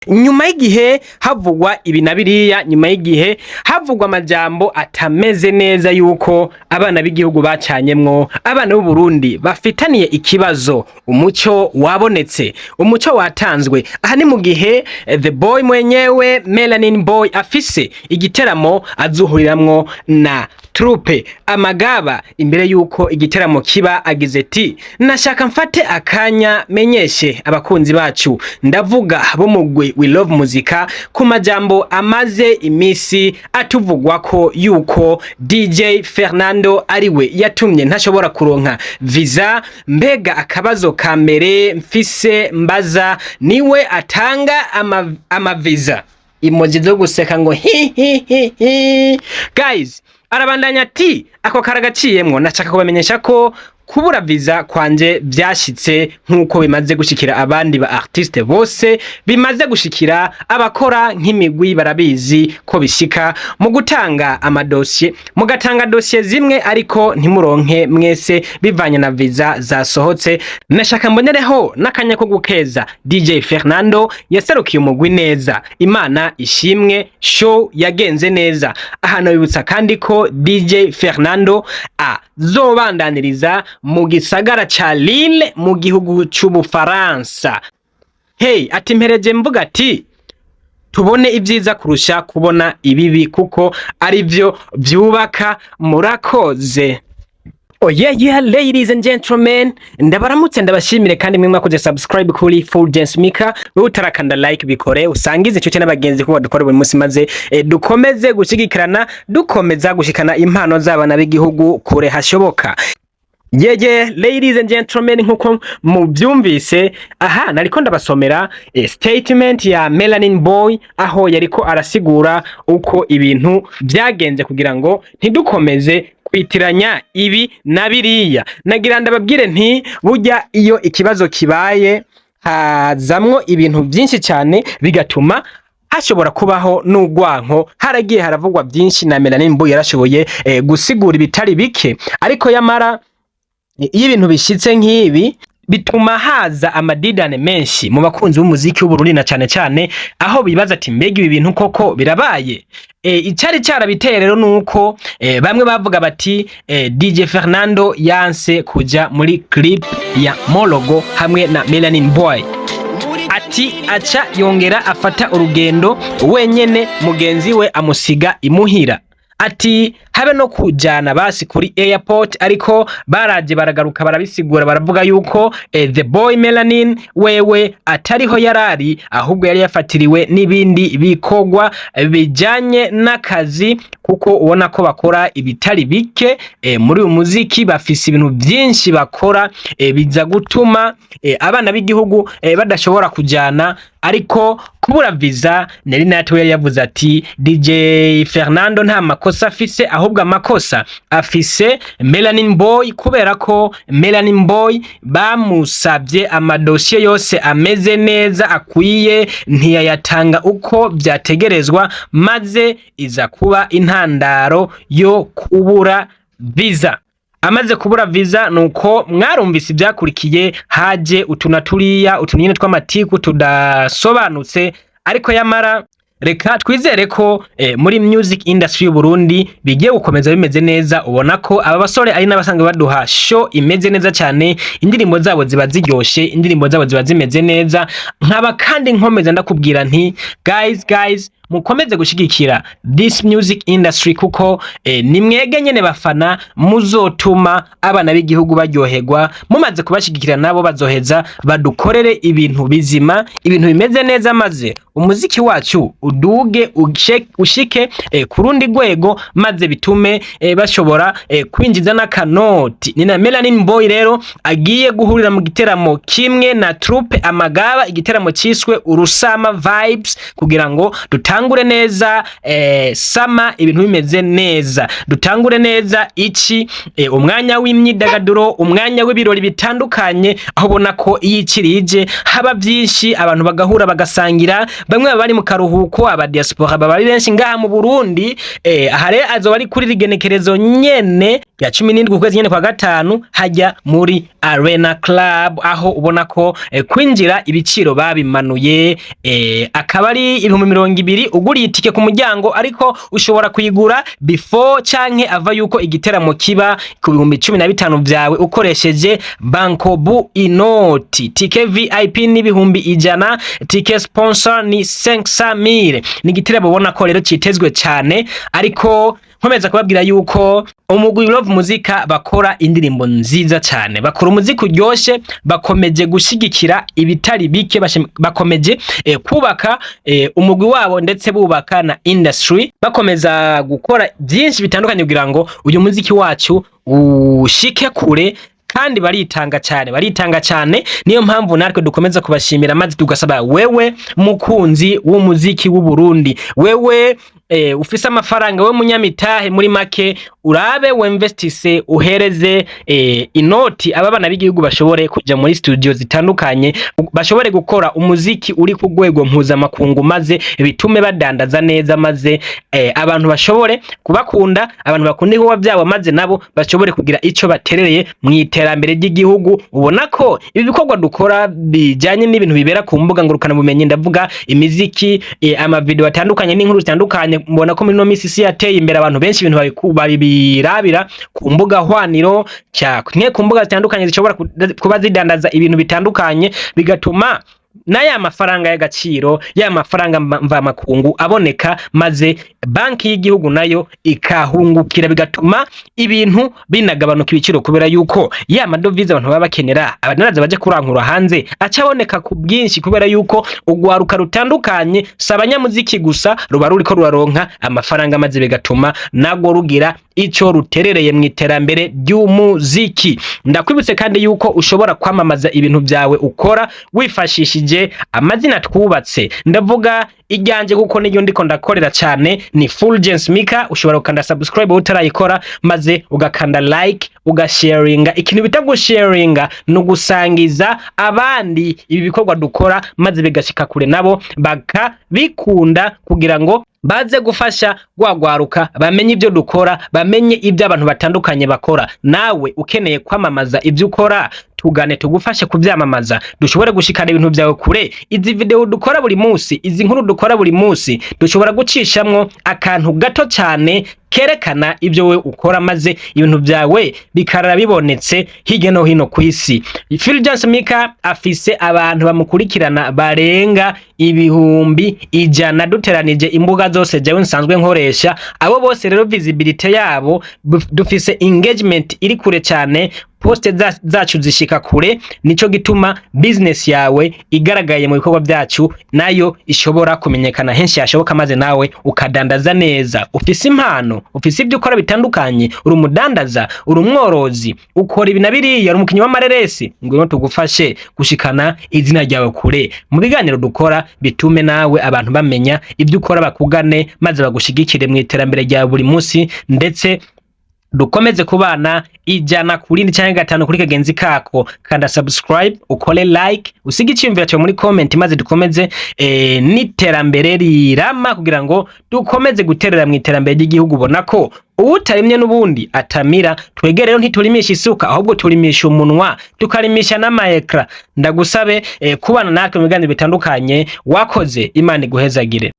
Nyuma y'igihe havugwa ibi na biriya, nyuma y'igihe havugwa amajambo atameze neza yuko abana b'igihugu bacanyemwo, abana b'u Burundi bafitaniye ikibazo, umuco wabonetse, umuco watanzwe. Aha ni mu gihe The Boy mwenyewe, Melanin Boy, afise igiteramo azuhuriramwo na Troupe Amagaba. Imbere yuko igiteramo kiba, agize ati: "Nashaka mfate akanya menyeshe abakunzi bacu, ndavuga bo mugwi We Love Muzika, ku majambo amaze imisi atuvugwa ko yuko DJ Fernando ariwe yatumye ntashobora kuronka visa. Mbega akabazo ka mbere mfise mbaza, niwe atanga amaviza?" Emoji zo guseka ngo hi hi hi hi. Guys, arabandanya ati: "Ako karagaciyemwo, nashaka kubamenyesha ko kubura visa kwanje vyashitse nk'uko bimaze gushikira abandi ba artiste bose, bimaze gushikira abakora nk'imigwi, barabizi ko bishika mu gutanga amadosiye, mugatanga dosiye zimwe ariko ntimuronke mwese bivanye na visa zasohotse. Nashaka mbonereho n'akanya ko gukeza DJ Fernando yaserukiye umugwi neza, Imana ishimwe, show yagenze neza." Ahantu bibutsa kandi ko DJ Fernando azobandaniriza mu gisagara ca Lille mu gihugu c'Ubufaransa. Hey, ati: "Mpereje mvuga ati tubone ibyiza kurusha kubona ibibi, kuko arivyo vyubaka. Murakoze." Oh yeah, ladies and gentlemen, ndabaramutse, ndabashimire kandi mwe mwakoze subscribe kuri Fulgence Mika. Wewe utarakanda like, bikore, usangize inshuti n'abagenzi ko dukora buri munsi, maze dukomeze gushigikirana, dukomeza gushikana impano z'abana b'igihugu kure hashoboka. Yeye, ladies and gentlemen, nkuko mubyumvise aha nariko ndabasomera statement ya Melanin Boy, aho yariko arasigura uko ibintu vyagenze kugira ngo ntidukomeze kwitiranya ibi na biriya. Nagira ndababwire nti burya iyo ikibazo kibaye hazamwo ibintu byinshi cyane, bigatuma hashobora kubaho n'ugwanko. Haragiye haravugwa byinshi na Melanin Boy yarashoboye gusigura ibitari bike, ariko yamara iyo ibintu bishitse nk'ibi bituma haza amadidane menshi mu bakunzi b'umuziki w'Uburundi, na cane cane aho bibaza ati: "Mbega ibi bintu koko birabaye?" Icari carabiteye rero nuko bamwe bavuga bati DJ Fernando yanse kuja muri clip ya Mologo hamwe na Melanin Boy, ati aca yongera afata urugendo wenyene, mugenzi we amusiga imuhira, ati habe no kujana basi kuri airport. Ariko baraje baragaruka, barabisigura, baravuga yuko The Boy Melanin wewe atariho yarari, ahubwo yari yafatiriwe n'ibindi bikorwa bijanye n'akazi, kuko ubona ko bakora ibitari bike muri uyu muziki, bafise ibintu byinshi bakora, biza gutuma abana b'igihugu badashobora kujana. Ariko kubura visa, Neri Natwe yari yavuze ati DJ Fernando nta makosa afise, ahubwo amakosa afise Melanin Boy, kubera ko Melanin Boy bamusabye amadosiye yose ameze neza akwiye, ntiyayatanga uko vyategerezwa, maze iza kuba intandaro yo kubura visa. Amaze kubura visa, nuko mwarumvise ivyakurikiye, haje utu na turiya, utu nyene tw'amatiku tudasobanutse. Ariko yamara reka twizere ko muri music industry y'u Burundi bigiye gukomeza bimeze neza. Ubona ko aba basore ari n'abasanzwe baduha show imeze neza cyane, indirimbo zabo ziba ziryoshe, indirimbo zabo ziba zimeze neza. Nkaba kandi nkomeza ndakubwira nti: "Guys, guys, mukomeze gushigikira this music industry, kuko ni mwege nyene bafana muzotuma abana b'igihugu baryoherwa. Mumaze kubashigikira, nabo bazoheza badukorere ibintu bizima, ibintu bimeze neza, maze umuziki wacu uduge ushike ku rundi rwego, maze bitume bashobora kwinjiza n'akanoti." Ni na Melanin Boy rero agiye guhurira mu giteramo kimwe na Troupe Amagaba, igiteramo ciswe Urusama Vibes, kugira ngo dutangure umwaka mushasha wa 2025. Dutangure neza summer, ibintu bimeze neza, dutangure neza ici, umwanya w'imyidagaduro, umwanya w'ibirori bitandukanye, aho ubona ko iyo ici rije haba byinshi, abantu bagahura, bagasangira, bamwe baba bari mu karuhuko, aba diaspora baba ari benshi ngaha mu Burundi. Aha rero azoba ari kuri rigenekerezo nyene ya 17 ukwezi nyene kwa gatanu, hajya muri Arena Club, aho ubona ko kwinjira ibiciro babimanuye, akaba ari 20,000 uguriye itike ku muryango, ariko ushobora kuyigura before canke ava yuko igiteramo kiba ku 15,000 vyawe ukoresheje Bancobu inoti. Tike VIP ni 100,000, tike sponsor ni 500,000. Ni igiteramo ubona ko rero citezwe cyane, ariko nkomeza kubabwira yuko umugwi Love Muzika bakora indirimbo nziza cyane, bakora umuziki uryoshe, bakomeje gushigikira ibitari bike, bakomeje kubaka umugwi wabo, ndetse bubaka na industry, bakomeza gukora byinshi bitandukanye kugira ngo uyu muziki wacu ushike kure, kandi baritanga cyane, baritanga cyane. Niyo mpamvu natwe dukomeza kubashimira, maze tugasaba wewe mukunzi w'umuziki w'u Burundi, wewe ufise amafaranga, we munyamitahe, muri make urabe wemvestise, uhereze inoti aba bana b'igihugu bashobore kuja muri studio zitandukanye, bashobore gukora umuziki uri ku rwego mpuzamakungu, maze bitume badandaza neza, maze abantu bashobore kubakunda, abantu bakunda ibikorwa byabo, maze nabo bashobore kugira ico baterereye mu iterambere ry'igihugu. Ubona ko ibi bikorwa dukora bijanye n'ibintu bibera ku mbuga ngurukana bumenyi, ndavuga imiziki, amavideo atandukanye n'inkuru zitandukanye, mbona ko muri no misi isi yateye imbere, abantu benshi ibintu babirabira ku mbuga hwaniro canke ku mbuga zitandukanye zishobora kuba zidandaza ibintu bitandukanye, bigatuma n'aya mafaranga y'agaciro, ya mafaranga mvamakungu aboneka, maze banki y'igihugu nayo ikahungukira, bigatuma ibintu binagabanuka ibiciro, kubera yuko ya madovize abantu baba bakenera, abadandaza baje kurankura hanze, aca aboneka ku bwinshi, kubera yuko urwaruka rutandukanye, si abanyamuziki gusa, ruba ruriko ruraronka amafaranga, maze bigatuma nagwo rugira ico ruterereye mu iterambere ry'umuziki. Ndakwibutse kandi yuko ushobora kwamamaza ibintu vyawe ukora wifashishije amazina twubatse, ndavuga iryanje kuko niryo ndiko ndakorera cyane, ni Fulgence Mika. Ushobora gukanda subscribe utarayikora, maze ugakanda like, ugasharinga. Ikintu bita gusharinga ni ugusangiza abandi ibi bikorwa dukora, maze bigashika kure, nabo bakabikunda, kugira ngo baze gufasha gwagwaruka bamenye ibyo dukora, bamenye ibyo abantu batandukanye bakora. Nawe ukeneye kwamamaza ibyo ukora, tugane tugufashe kuvyamamaza, dushobore gushikana ibintu vyawe kure. Izi video dukora buri munsi, izi nkuru dukora buri munsi, dushobora gucishamwo akantu gato cyane kerekana ibyo we ukora, maze ibintu vyawe bikarara bibonetse hirya no hino kw'isi. Fulgence Mika afise abantu bamukurikirana barenga 100,000 duteranije imbuga zose jewe nsanzwe nkoresha. Abo bose rero visibility yabo, dufise engagement iri kure cyane, poste zacu zishika kure. Nico gituma business yawe igaragaye mu bikorwa byacu nayo ishobora kumenyekana henshi hashoboka, maze nawe ukadandaza neza. Ufise impano, ufise ibyo ukora bitandukanye, uri umudandaza, uri umworozi, ukora ibi na biriya, uri umukinyi w'amareresi, ngwino tugufashe gushikana izina ryawe kure mu biganiro dukora, bitume nawe abantu bamenya ibyo ukora, bakugane, maze bagushigikire mu iterambere rya buri munsi, ndetse dukomeze kubana ijana kurindi canke gatanu kuri kagenzi kako. Kanda subscribe, ukore like, usige iciyumviro cyawe muri comment, maze dukomeze n'iterambere rirama, kugira ngo dukomeze guterera mu iterambere ry'igihugu. Ubona ko uwutarimye n'ubundi atamira. Twege rero ntiturimisha isuka, ahubwo turimisha umunwa, tukarimisha n'ama écran. Ndagusabe kubana natwe mu biganiro bitandukanye. Wakoze, Imana iguhezagire.